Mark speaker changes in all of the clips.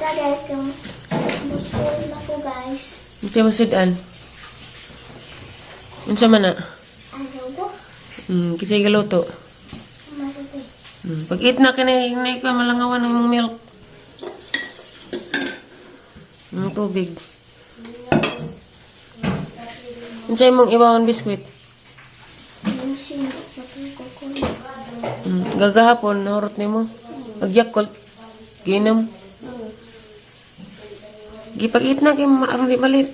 Speaker 1: Tagay kang busog na ko, guys.
Speaker 2: Unsa mo sudan? Unsa man na?
Speaker 1: Adobo.
Speaker 2: Kisay galuto.
Speaker 1: Maluto.
Speaker 2: Pag eat na kanay hinay ka malangawan ng imong milk. Ang tubig. Unsa imong ibawon biskwit?
Speaker 1: Yung sino, matuko ko.
Speaker 2: Gagahapon nahurot nimo. Ag Yakult ginom. Gipag-eat na kay maaron di balit.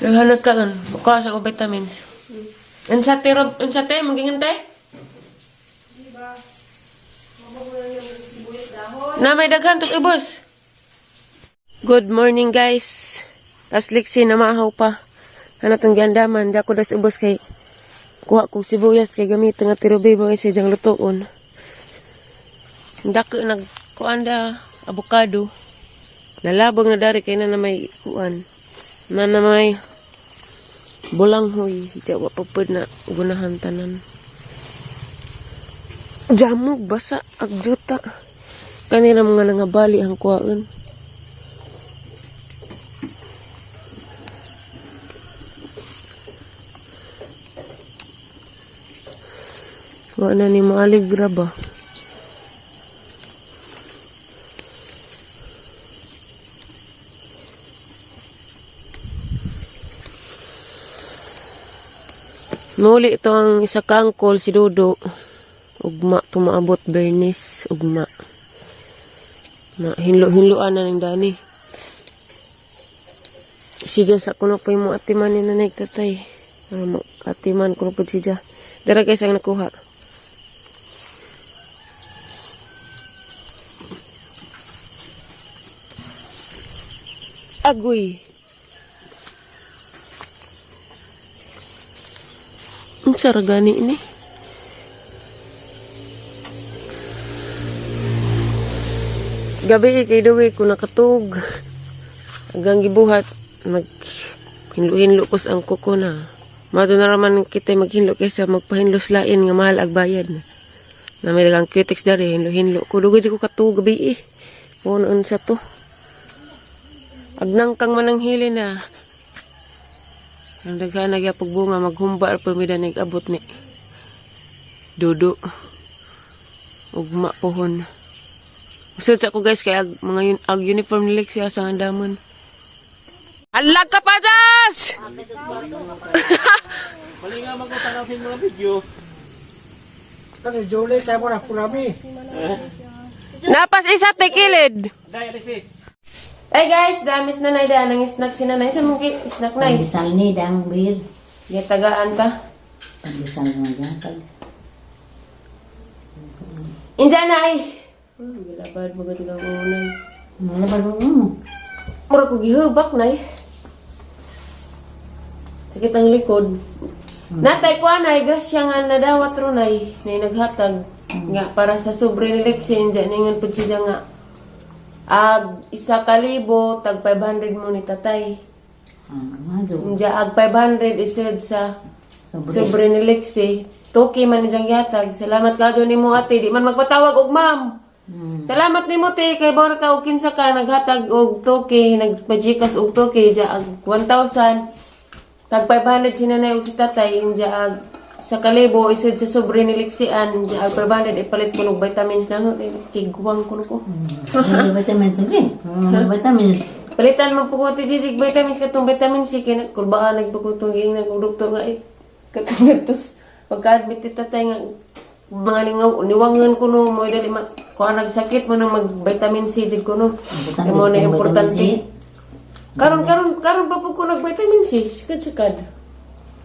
Speaker 2: Naghanap ka nun. Mukha sa ko vitamins. Unsa te rob, unsa te magingon te? Na may daghan tos ubos. Good morning, guys. Tas liksi na maahaw pa. Ano tong giandaman, di ako das ubos kay kuha kong sibuyas kay gamitin nga tirubi ba kasi diyang lutoon. Dako nag kuan da avocado. Nalabog na dari kay na na may kuan. Na na may bulanghoy. Diya wa pa pud na gunahan tanan. Jamog basa ag juta. Kanila mga nangabali ang kuwaon. Wa na ni maaligra ba? Muli ito ang isa ka angkol, si Dodo. Ugma, tumaabot, Bernice. Ugma. Na, hinlo-hinloan na ng dani. Siya sa kuno pa yung mga atiman ni nanay katay. Ano mo, atiman kuno po siya. Dara guys ang nakuha. Agoy. Ang saragani ni. Gabi eh, kay dugay ko nakatug. Hanggang gibuhat nag hinlo-hinlo ko sa ang kuko na. Mato na raman kita maghinlo kaysa magpahinlos lain nga mahal ag bayad. Na may dagang cutex dari hinlo-hinlo ko dugay di ko katug gabi eh. Kuno unsa to. Agnangkang man ang hili na. Ang daghan na gyapog bunga maghumba ra pud mi danig abot ni. Dudo. Ugma pohon. Usod sa ko guys kay ag, mga yun, ag uniform ni Lexia sa andamon. Alag ka pa, Jas!
Speaker 3: Mali nga magutang sa mga video.
Speaker 4: Kani Julie, kaya mo na purami.
Speaker 2: Napas isa te kilid.
Speaker 3: Dai, Alexis.
Speaker 2: Hey guys, damis na nay daan ang snack si nanay sa mong snack nay.
Speaker 5: Pandesal ni dang bir.
Speaker 2: Gitagaan ta.
Speaker 5: Pandesal nga gatag.
Speaker 2: Inja nay. Oh, gilabad mo gud kang unay.
Speaker 5: Wala ba mo?
Speaker 2: Mura ko gihubak nay. Sakit ang likod. Natay ko anay, grasya nga nadawat ro nay, nay naghatag nga para sa sobre ni Lexie inja ningon pud siya nga ag 1,000 tag 500 mo ni tatay.
Speaker 5: Ah, do.
Speaker 2: Inja ag 500 ised sa
Speaker 5: Sobre.
Speaker 2: sobre ni Lexie. Tuki man niyang gihatag. Salamat ka nimo ate, di man magpatawag og ma'am. Salamat nimo te kay bor ka og kinsa ka naghatag og toke, nagpa-GCash og toke ja ag 1,000. Tag 500 si nanay og si tatay inja ag sa kalibo isod sa sobre ni Lixian ja ag 500 ipalit ko og vitamins na kigwang ko ko.
Speaker 5: Hindi vitamins okay. Vitamins.
Speaker 2: Palitan man po ko ti Gigi vitamins katong vitamin C kay kulbaan nagpakutong giingnan kong doktor nga eh katong nagtos pagka-admit ti tatay nga mga lingaw niwangan ko no mo dali ma kuan nagsakit mo nang mag vitamin C jud ko no.
Speaker 5: Importante
Speaker 2: Mo na
Speaker 5: ang
Speaker 2: importante.
Speaker 5: vitamin C.
Speaker 2: Karon karon karon pa po ko nag vitamin C sikad sikad.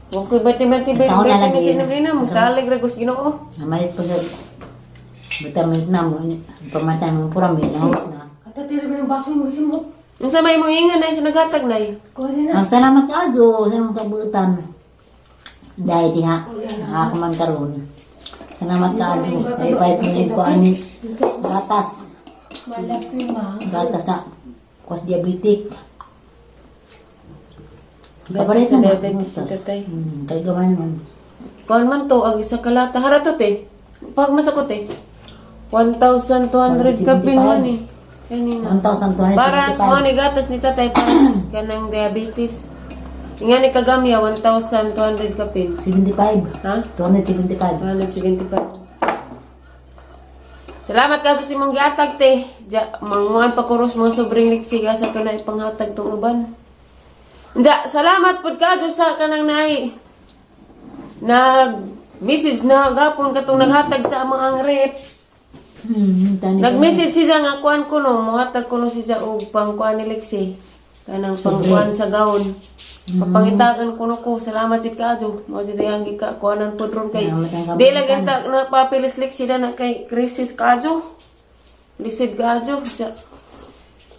Speaker 2: Wa ko vitamin C
Speaker 5: Sa una
Speaker 2: vitamin
Speaker 5: lagi
Speaker 2: C
Speaker 5: yun.
Speaker 2: na gina mo salig ra kus Ginoo.
Speaker 5: Namalit po sa vitamins na mo. Pamatay mo purami na na.
Speaker 2: Katatira mo ng baso mo simot. Unsa may imong ingan nay sa naghatag nay?
Speaker 5: Ang salamat ka Azo sa imong kabutan. Dahil diha nakakuman karon. Salamat ka Azo. Kay palit mo ko ani gatas. Gatas sa kos diabetic.
Speaker 2: Gatas
Speaker 5: Kapalit
Speaker 2: sa
Speaker 5: na
Speaker 2: diabetes si tatay.
Speaker 5: Kay gaman man.
Speaker 2: Kuan man to ang isa ka lata. Hara to te. Pag masakot te. 1,200 kapin man eh. Kanina.
Speaker 5: 1,275.
Speaker 2: Para sa mga ni gatas ni tatay para sa kanang diabetes. Nga ni kagamya 1,200 kapin.
Speaker 5: 75.
Speaker 2: Ha?
Speaker 5: 275.
Speaker 2: 175. Salamat ka sa imong gihatag te. Ja, manguan pa kuros mga sobrang liksi ka sa na ipanghatag tong uban. Ja, salamat pud ka sa kanang naay. Nag message na gapon katong naghatag sa among ang rep.
Speaker 5: Tani.
Speaker 2: Nag-message siya nga kuan ko no, mohatag ko no siya og pangkuan ni Lexi. Kanang pangkuan sa gawon. Papangitagan ko no ko. Salamat jud kaayo. Mao jud ang gika kuanan pud ron kay
Speaker 5: Salamat ang
Speaker 2: di lang ta napapilis Lexi na na kay crisis kaayo. Lisid kaayo. Sa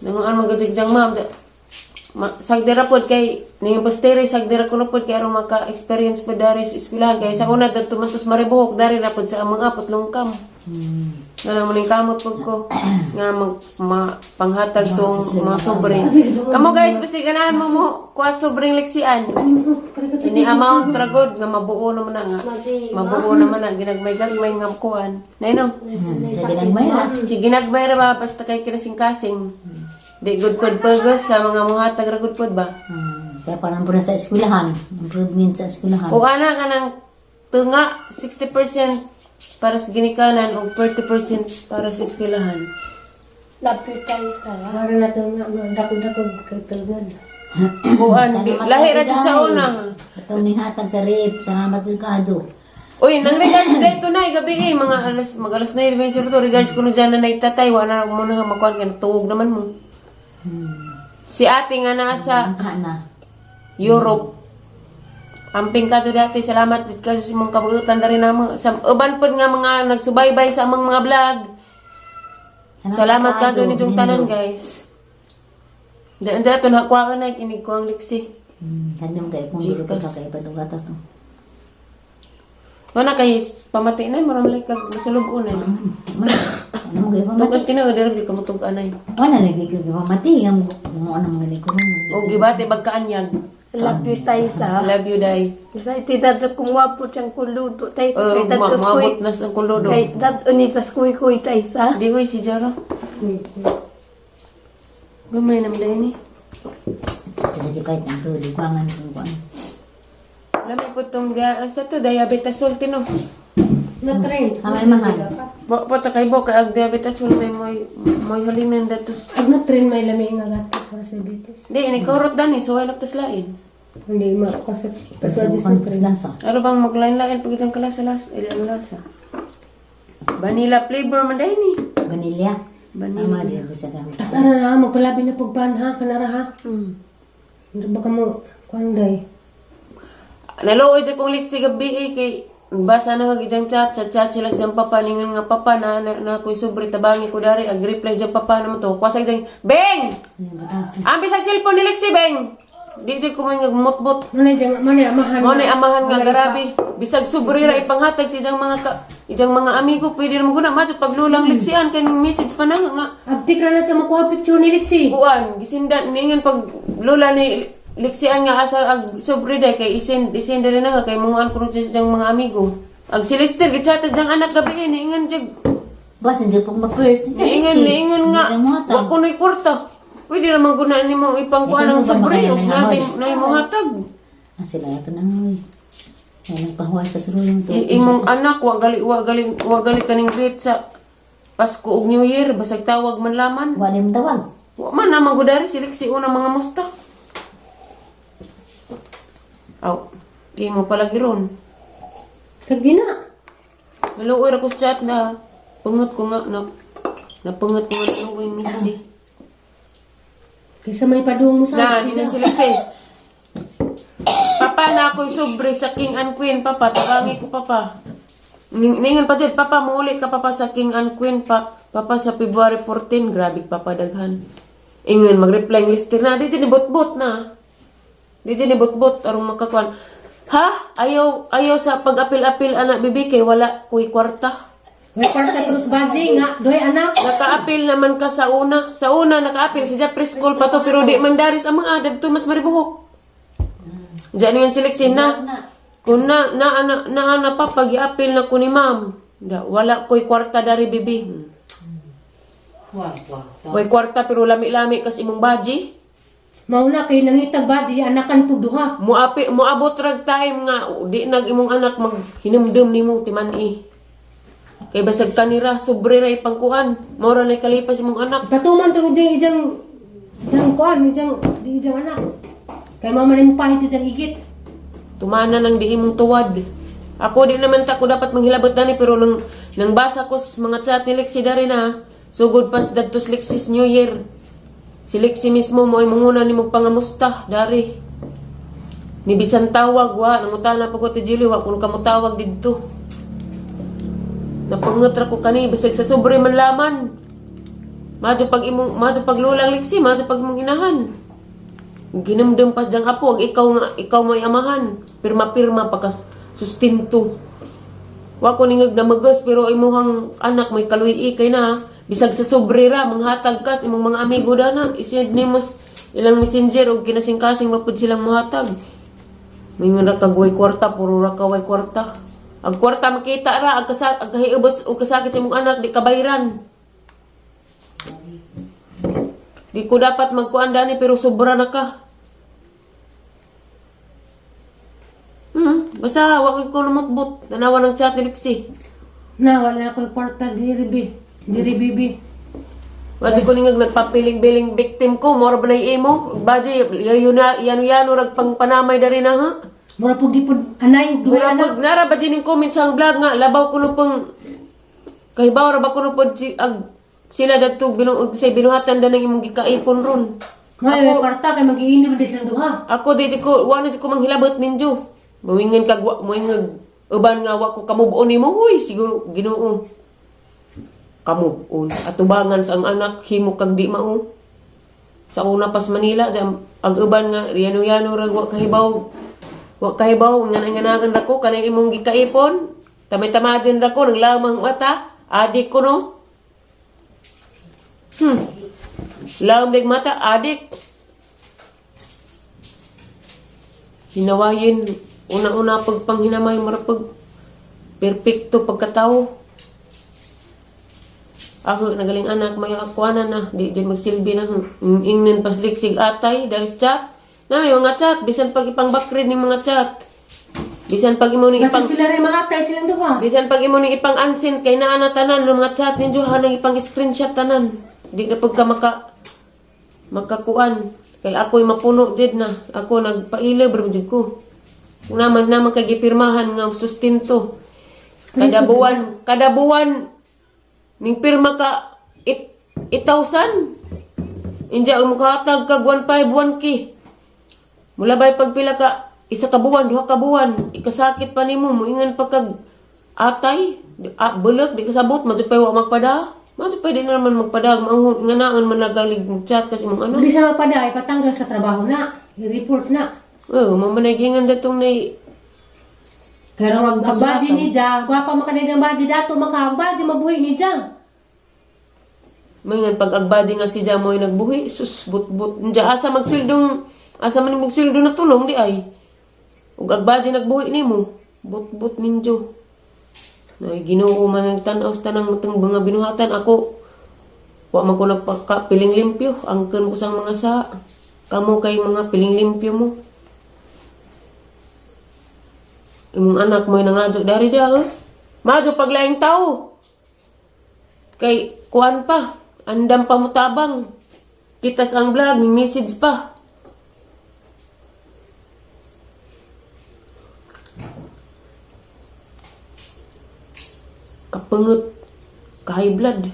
Speaker 2: nanguan magajigjang ma'am sa ma, sagdira pod kay ning postere sagdira ko no pod kay aron maka-experience pod dari sa eskwelahan kay sa una dadto man tos maribuhok dari ra pod sa among apot lungkam. Nga mo ning kamot pud ko nga mag ma, panghatag tong mga sobre. Kamo guys, basi ganahan mo mo kuha sobreng leksian. Ini amount ra gud nga mabuo naman na nga. Mabuo naman na ginagmay-gagmay nga kuan. Nay no.
Speaker 5: Sa ginagmay ra.
Speaker 2: Si ginagmay ra ba basta kay kinasing-kasing. Di good pod purpose sa mga muhatag ra good pod ba.
Speaker 5: Kaya parang po na sa eskwelahan. Improvement sa eskwelahan.
Speaker 2: Kung ana ka ng tunga 60% para sa ginikanan o 30% para sa eskwelahan.
Speaker 6: Lapit tayo sa. Para na ito nga, dako-dako kagtulungan.
Speaker 2: Kuan, lahi ra jud sa una.
Speaker 5: Ito ni hatag sa rep. Salamat sa kaadyo.
Speaker 2: Uy, nang regards dahil tunay gabi eh, mga alas, mag alas 9 ba yung to, regards ko no dyan na naitatay, wala na muna nga makuan, kaya tuwog naman mo. Si ate nga nasa
Speaker 5: Ana.
Speaker 2: Europe. Amping ka to dati, salamat dit ka sa imong kabuutan na rin namang, sa uban pod nga mga nagsubaybay sa among mga vlog. Salamat ka
Speaker 5: kaadyo.
Speaker 2: ni yung tanan guys. Daan dyan, ito nakuha ka na, inig ko ang liksi.
Speaker 5: Kanyang kay kung duro ka kay patong gatas no.
Speaker 2: Wala kay pamati na, maram like kag masulub na.
Speaker 5: Ano mo kay pamati?
Speaker 2: Tugad tinuod, diri ka mutug anay.
Speaker 5: Wala lagi kay pamati ang mo ano mga ni ko.
Speaker 2: O gibati bagkaanyag.
Speaker 6: Lapit tayo sa.
Speaker 2: Love you, day.
Speaker 6: Sa itidad sa kungwapo siyang kuluto tayo sa.
Speaker 2: Oh,
Speaker 6: Kay dad
Speaker 2: maabot na sa kuludo.
Speaker 6: Kay dad unita sa kuy-kuy tayo sa.
Speaker 2: Di ko si Jaro. Gamay naman din ni.
Speaker 5: Lagi pa ang to libangan kung kuan.
Speaker 2: Lami po itong sa to, diabetasol tino.
Speaker 6: Na-train.
Speaker 5: Hamay mangan.
Speaker 2: Ba pa ta kay bo kay ag diabetasol may moy moy halinan datos.
Speaker 6: Ag na-train may lami nga gatas para sa diabetes.
Speaker 2: Di ini korot dani so wala tas lain.
Speaker 6: Hindi ma kasi
Speaker 5: Paswadis na lasa.
Speaker 2: Ano bang maglain-lain pag itong kalasa lasa, ilang lasa. Vanilla flavor man dahil ni.
Speaker 5: Vanilla.
Speaker 2: Vanilla.
Speaker 5: Ama di ko sa tama.
Speaker 6: As ara na magpalabi na pagban ha kanara ha. Hindi baka mo kuan day.
Speaker 2: Naluoy dyan kong liksi gabi eh, kay basa na kag ijang chat, chat chat sila sa papa ningon nga papa na na, na ako'y sobre tabangi ko dari ag reply dyan papa naman to. Kuwasa ijang Beng! Ang bisag cellphone ni Lexi Beng. Di dyan ko may mutbot.
Speaker 6: Mo na dyan, mo na amahan.
Speaker 2: Mo na amahan nga grabe. Bisag sobre ra ipanghatag sa ijang mga ka, ijang mga amigo pwede naman guna madyo paglulang Lexian kay message pa na nga.
Speaker 6: Abtik na lang sa makuha picture ni Lexi.
Speaker 2: Kuan, gisindan ningon pag lula ni Lexian nga asa ag sobre day kay isend isend diri na nga kay munguan kuno siya sa ijang mga amigo. Ag si Lester gitsatas jang anak gabi eh, niingon jag
Speaker 5: Basta di pong ma-first.
Speaker 2: niingon niingon nga wa kunoy kwarta. Pwede ra man guna nimo ipangkuan ang
Speaker 5: Ikaw ba
Speaker 2: sobre
Speaker 5: makaya
Speaker 2: ug
Speaker 5: ng
Speaker 2: natay
Speaker 5: hamon?
Speaker 2: nay mohatag.
Speaker 5: Ah, sila ito na ngoy. Ay nagpahuwal sa surulong to.
Speaker 2: Imong anak wa gali wa gali wa gali kaning greet sa Pasko ug New Year basag tawag man laman.
Speaker 5: Wa di mo tawag.
Speaker 2: Wa man na magudari silik si una mga musta. Aw, di mo palagi ron.
Speaker 6: Kag di na.
Speaker 2: Naluoy ra ko sa chat na pungot ko nga na napungot ko nga naluoy ni si.
Speaker 6: Kaysa may padung mo sa
Speaker 2: Na, di sila si. Papa na ako'y sobre sa King and Queen, papa. Tabangi ko, papa. Ningon pa dyan, papa, muuli ka, papa, sa King and Queen, pa. Papa, sa February 14, grabe, papa, daghan. Ingon, mag-reply ang lister na. Di dyan, ibot-bot na. Di dyan, ibot-bot, arong makakuan. Ha? Ayaw, ayaw sa pag-apil-apil, anak, bibi, kay wala ko'y kwarta.
Speaker 6: May kwarta pero sa budget nga, doy anak.
Speaker 2: Nakaapil naman ka sa una. Sa una, nakaapil. Si Jeff preschool pa to, pero di man daris ang mga adad to, mas maribuhok. Diyan yun sileksin na. Kung na na na, na, na pa pag-iapil na ko ni ma'am. Da, wala ko'y kwarta dari bibi. Way kwarta pero lami-lami kas imong baji.
Speaker 6: Mauna kay nangitag baji anakan pug duha.
Speaker 2: Muapi muabot rag time nga di nag imong anak maghinumdum nimo timan-i. Kay basag kanira sobre ra ipangkuan. Mao ra nay kalipas imong anak.
Speaker 6: Patuman tong ijang ijang ijang kuan ijang di ijang anak. Kay mama ni mo pahit sa ijang igit.
Speaker 2: Tumana nang di imong tuwad. Ako di naman ta ko dapat manghilabot dani pero nang nang basa ko sa mga chat ni Lexi dari na sugod pas dadto sa Lexi's New Year. Si Lexi mismo mo ay manguna ni pangamusta dari. Ni bisan tawag wa nangutana pa ko ti Julie wa kun kamutawag didto. Napangat ra ko kani bisag sa sobre man laman. Madyo pag imong madyo paglulang Lexi, madyo pag imong inahan. Ginamdam pas diyang apo, ag ikaw nga ikaw may amahan. Pirma-pirma pa kas sustento. Wa ko ningag namagas pero imuhang anak may kaluy kay na bisag sa sobre ra manghatag kas imong mga amigo dana isend nimo ilang messenger og kinasingkasing mapud silang mohatag. Mingon ra kag way kwarta, puro ra ka way kwarta. Ang kwarta makita ra ag kasa ag kahiubos og kasakit sa imong anak di kabayran. Di ko dapat magkuan dani pero sobra na ka. Basta wa ko lumutbot. Nanawa ng chat ni Lexi.
Speaker 6: Na wala ko kwarta diri bi. Diri bibi.
Speaker 2: Wajib ko ningag nagpapiling-biling victim ko, mora ba na imo? Baji, yano yano rag pang panamay dari na ha?
Speaker 6: Mura pug di pud anay duha
Speaker 2: Wala
Speaker 6: anak.
Speaker 2: pag nara ba ning comment sa ang vlog nga labaw ko no pang kahibaw ra ba ko no pod si ag sila dadto binu say binuhatan da nang imong gikaipon ron.
Speaker 6: May may kwarta kay magiinom di silang duha.
Speaker 2: Ako di jud ko wa na jud ko manghilabot ninyo. Muingon kag wa muingog uban nga wa ko kamub-on nimo huy siguro Ginoo. Kamub-on atubangan sa ang anak himo kag di mao. Sa una pas Manila di, ang uban nga yano-yano ra wa kahibaw. Wa kahibaw nga nganagan ra ko kanang imong gikaipon. Tamay-tamadin ra ko nang lamang mata adik ko no. Lamig mata adik. Hinawayin, una-una pagpanghinamay, marapag perfecto pagkatao. Ako, nagaling anak, may akuanan na, di dyan magsilbi na. Ingnan pasliksig atay, daris chat. Na, may mga chat, bisan pag ipang bakrid ni mga chat. Bisan pag imo ni
Speaker 6: Basta
Speaker 2: ipang
Speaker 6: sila rin makatay silang duha.
Speaker 2: bisan pag imo ni ipang unsend kay naa na tanan ng mga chat ninyo hanang ipang screenshot tanan. Di na pagka maka makakuan kay ako'y mapuno jud na. Ako nagpailab ra jud ko. Kung naman naman kay gipirmahan nga sustento. Kada buwan ning pirma ka 8,000. Inja ang mukahatag kag 1.5 1K. Mula bay pagpila ka isa ka buwan, duha ka buwan, ikasakit pa nimo, moingan pa kag atay, bulok, di kasabot, madto pa wa magpada. Madto pa di na naman magpada, manghun nga naon man nagalig chat kasi mong ano.
Speaker 6: Di sa mapada ipatanggal sa trabaho na. I-report na.
Speaker 2: Oh, mamanagingan datong nay
Speaker 6: Pero ang ang baji ni Ja, gwapa makanay ang baji dato maka ang baji mabuhi ni Ja.
Speaker 2: Mangan pag agbaji nga si Jamoy nagbuhi, sus but-but Diya asa magsweldo, asa man magsweldo na tulong di ay. Ug agbaji nagbuhi nimo, but-but ninyo. Nay Ginoo man ang tan-aw sa tanang matang mga binuhatan ako. Wa man ko nagpaka piling limpyo, angkon ko sa mga sa kamo kay mga piling limpyo mo. Imong anak mo'y nangadyo dari dia eh. Madyo paglaing tao. Kay kuan pa, andam pa mo tabang. Kitas ang vlog, may message pa. Kapangot, ka-high blood.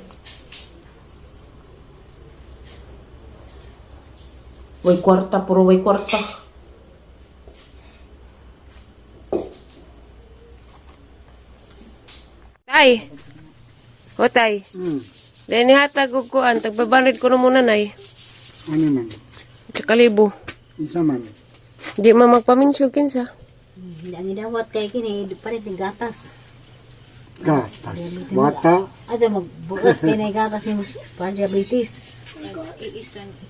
Speaker 2: Way kwarta, puro way kwarta. Tay! O tay, dahil nihatag og kuan, tagbabanrid ko na muna nay.
Speaker 4: Ano man?
Speaker 2: Tsaka libo.
Speaker 4: Isa man.
Speaker 2: Di ma magpaminsyo kinsa.
Speaker 5: Ang idawat kay kini palit ni gatas.
Speaker 4: Gatas. Bata.
Speaker 5: Ato magbuot kay na gatas ni para diabetes.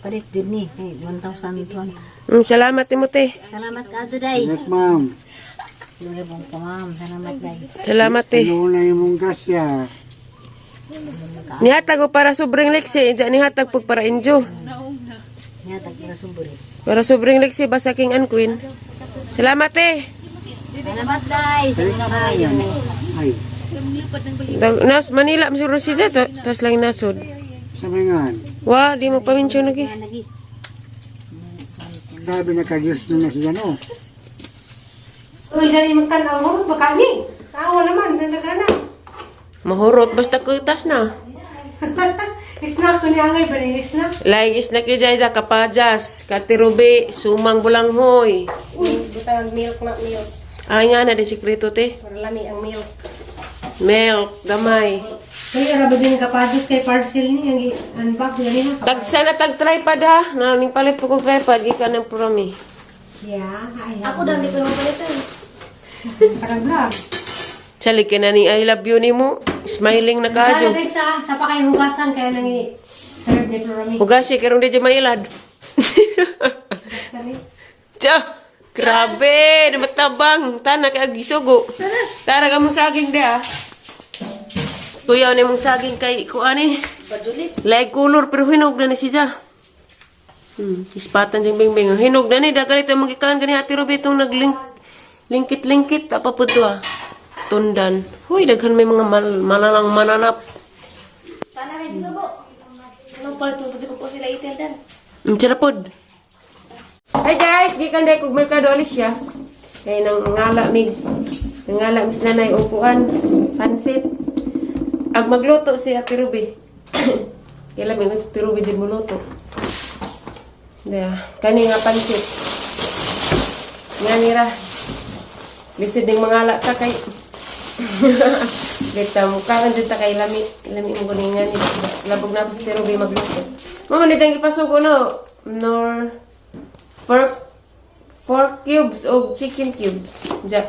Speaker 5: Palit din ni kay 1,001.
Speaker 2: Salamat Timote.
Speaker 5: Salamat ka day.
Speaker 4: Ingat ma'am.
Speaker 5: Dili pong ka, ma'am. Salamat day.
Speaker 2: Salamat eh.
Speaker 4: Ano na imong grasya.
Speaker 2: Nihatag og para sobrang leksi, diyan nihatag pag para injo.
Speaker 5: Nihatag para sobre.
Speaker 2: Para sobrang leksi basta King and Queen. Salamat eh.
Speaker 5: Salamat day. Salamat kayo.
Speaker 4: Ay,
Speaker 2: Nas Manila man siguro siya tas lang nasod.
Speaker 4: sa mga
Speaker 2: Wa, di mo paminsyon lagi.
Speaker 5: Lagi.
Speaker 4: Grabe na ka-Diyos na siya, no?
Speaker 6: Uy, gani magtanaw mo, baka ni. Tawa naman, sa nagana.
Speaker 2: Mahurot basta kutas na.
Speaker 6: Isnak ko ni angay ba ni isnak?
Speaker 2: Laing isnak ija ija kapajas, katirubi, sumang bulanghoy.
Speaker 6: Uy, butang ang milk na milk.
Speaker 2: Ay nga na di sikreto te.
Speaker 6: Para lami ang milk.
Speaker 2: Milk, gamay.
Speaker 6: Uy, ara ba din kapadis kay parcel ni ang unbox gani ha?
Speaker 2: Tagsa na tag tripod ha. Naning palit po kong tripod gikan ng promi.
Speaker 6: Yeah, ay.
Speaker 1: Ako daw, hindi ko naman palitan.
Speaker 6: Para vlog.
Speaker 2: Chali na ni I love you nimo. Smiling na
Speaker 6: Kaya
Speaker 2: kayo.
Speaker 6: guys sa sa pa kayo hugasan kaya nang i-serve ni Florami.
Speaker 2: Hugasi karong di dyan mailad.
Speaker 6: Sabi.
Speaker 2: Tiya! Grabe! Namatabang! Tana kay agisugo. Tara ka mong saging di ah. Kuya ni mong saging kay kuani. Laig color pero hinog na ni siya. Ispatan diyang bingbing. Hinog na ni dagan ito magikan gani Ate Ruby itong naglink lingkit-lingkit apa po to ah. Tundan. Huy, daghan may mga malalang mananap.
Speaker 1: Sana may gisugo. Anong palit mo? ko sila itel dan.
Speaker 2: Sarap pod. Hi guys, gikan dai kog Merkado Alicia. Kay nang ngala mig nangala mis nanay og kuan pansit. Ag magluto si Ate Ruby. Kay lami mas Ate Ruby jud moluto. Daya, kani nga pansit. Nga nira. Lisod ning mangala ta kay Dito mo kaon jud ta kay lami lami mo kuning nga ni labog na si Ate Ruby magluto. Mama ni diyang ipasugo no nor pork four cubes og chicken cubes. Ja.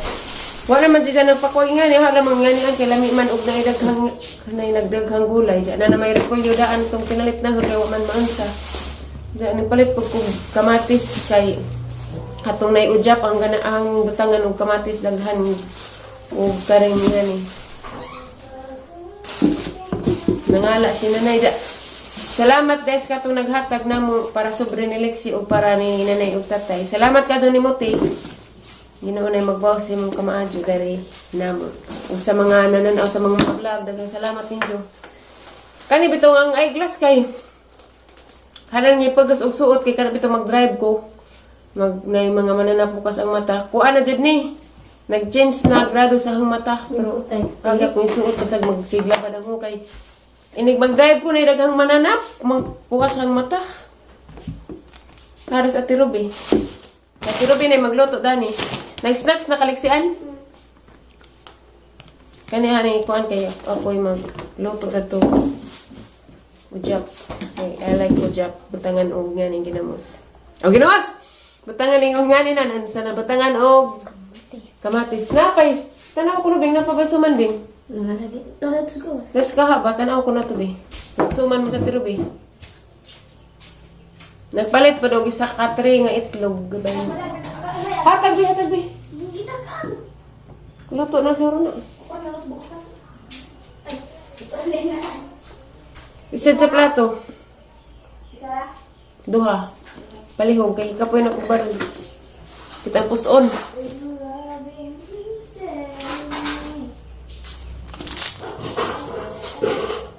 Speaker 2: Wala man siya nagpakuha nga ni wala man nga ni ang kay lami man og naay daghang kanay nagdaghang gulay. Ja na na may repolyo daan tong pinalit na kay wa man maunsa. Ja nagpalit pud kog kamatis kay katong nay ujap ang gana ang butangan og kamatis daghan og karing nga ni. Nangala si nanay ja. Salamat guys katong naghatag namo para sobre ni Lexi o para ni nanay ug tatay. Salamat kadto ni Muti. Ginoo nay magbawas sa imong kamaadyo diri namo. Ug sa mga nananaw sa mga vlog, daghang salamat ninyo. Kani bitong ang eyeglass kay hanan niya pagas og suot kay kana bitong mag-drive ko. Mag nay mga mananapukas ang mata. Kuan na jud ni. Nag-change na grado sa hang mata pero aga ko yung suot kasag magsigla pa ko kay inig mag-drive ko na daghang mananap, magpukas ang mata. Para sa Ate Ruby. Ate Ruby na magluto dani. Nag-snacks na kaliksian. Kani hani kuan kayo. Ako'y magluto na to. Ujap. Ay, I like ujap. Butangan og nganing ginamos. Og ginamos! Butangan ning og ngani nan sana butangan og kamatis. Napay. Tanaw ko no bing napabay suman bing.
Speaker 1: Lagi. Ito, let's go.
Speaker 2: Let's ka ha, basta na ako na to be. Suman mo sa tiro be. Nagpalit pa daw isa ka tray nga itlog. Gabay. Hatag be, hatag be.
Speaker 1: Kita ka.
Speaker 2: Luto na sa na.
Speaker 1: Ay, ito na.
Speaker 2: Isad sa plato.
Speaker 1: Isa ra.
Speaker 2: Duha. Palihog kay kapoy na kong baril. Kita puson.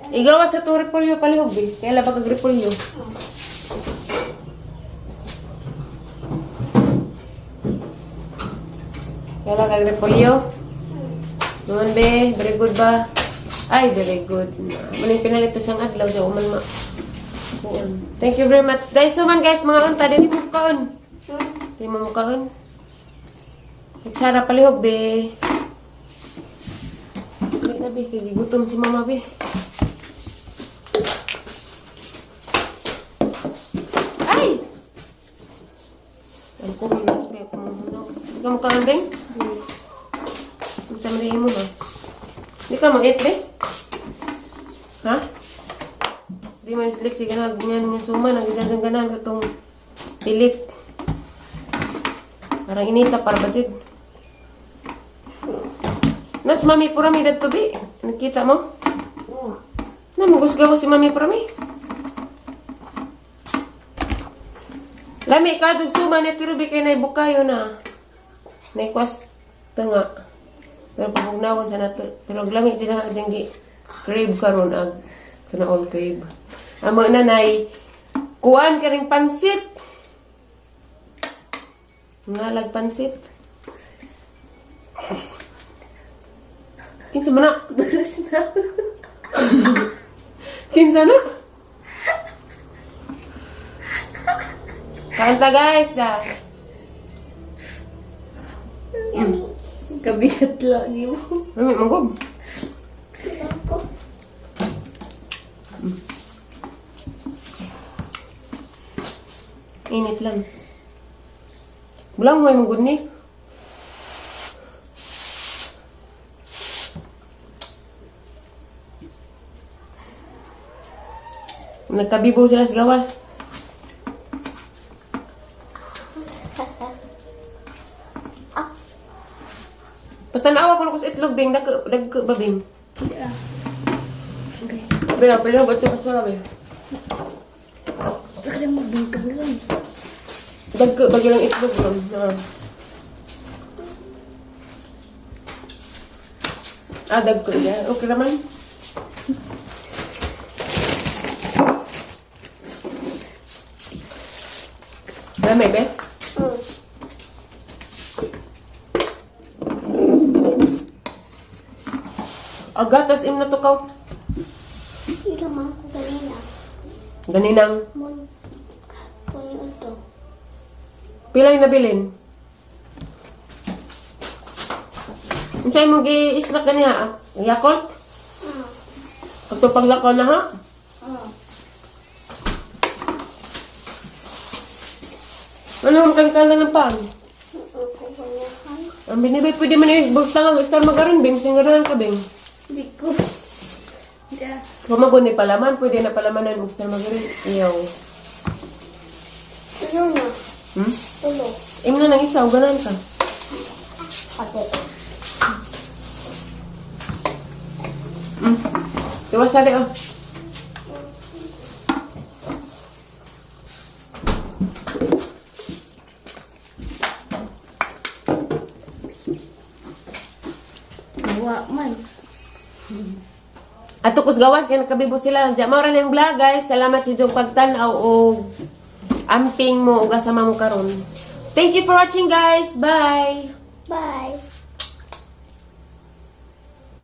Speaker 2: Igawa sa to repolyo palihog be. Kaya labag kag repolyo. Kaya kag repolyo. Numan be, very good ba? Ay, very good. Maning pinalit na siyang adlaw sa uman ma. Kuan. Thank you very much. Dahil suman guys, mga unta, dili mo kaon. Dili mo kaon. Kutsara palihog be. Dili na be, kay gigutom si mama be. Ay! Ang kumin na kaya kung Di ka mukhaan, Beng? Unsa man mo ba? Di ka mo-eat, be? Ha? Di man slik sige na ganyan nga suma nang isang ganan katong pilit. Parang inita para budget. Nas Mami Purami dadto bi. Nakita mo?
Speaker 1: Oo.
Speaker 2: Na magusgaw si Mami Purami. Lami ka jud suma ni tirubi kay nay bukayo na. Naikwas tanga. Pero pabugnawon sa nato. Pero lami sila nga dyan gi crave karon ag sa na all crave. Amo na nay kuan ka ring pansit. Ngalag pansit. Kinsa man na?
Speaker 1: Baros na.
Speaker 2: Kinsa na? Kain ta guys da.
Speaker 1: Kabigat lang niyo.
Speaker 2: Lami mangob. Init lang. Bulang mo yung ni. Nagkabibo sila sa gawas. Patanawa ko na ko sa itlog, Bing. Dag, dag, ba, Bing?
Speaker 1: Yeah. Okay.
Speaker 2: Bing, piliho ba ito basura, Bing?
Speaker 1: Wala ka lang magbingkang lang.
Speaker 2: Dag, bagi lang itlog, bro. Ah. Ah, dag ko niya. Okay naman. Dami, be? Agatas im na to kaw.
Speaker 7: Ilo man ko ganina.
Speaker 2: Ganinang
Speaker 7: Mon puno ito.
Speaker 2: pila yung nabilin? Unsay mo gi-snack ganiha? Ah? Yakult? Pagto paglakaw na ha? Ano ang kangkang ng pan?
Speaker 7: Ko ganyahan.
Speaker 2: Ang binibay, pwede man yung bugtang ang star magaron, Bing. Singarahan ka, Bing.
Speaker 1: Hindi ko. Yeah.
Speaker 2: Pamagon ni palaman, pwede na palamanan og star magaron. Iyaw.
Speaker 7: Tulo na. Tulo.
Speaker 2: Im na nang isa, ganan ka.
Speaker 7: Pati.
Speaker 2: Diwa sali, oh.
Speaker 1: Wa man.
Speaker 2: Ato kus gawas kay nakabibo sila. Diya mao ra na yung vlog guys. Salamat sa inyong pagtan-aw og amping mo ug asama mo karon. Thank you for watching guys. Bye.
Speaker 7: Bye.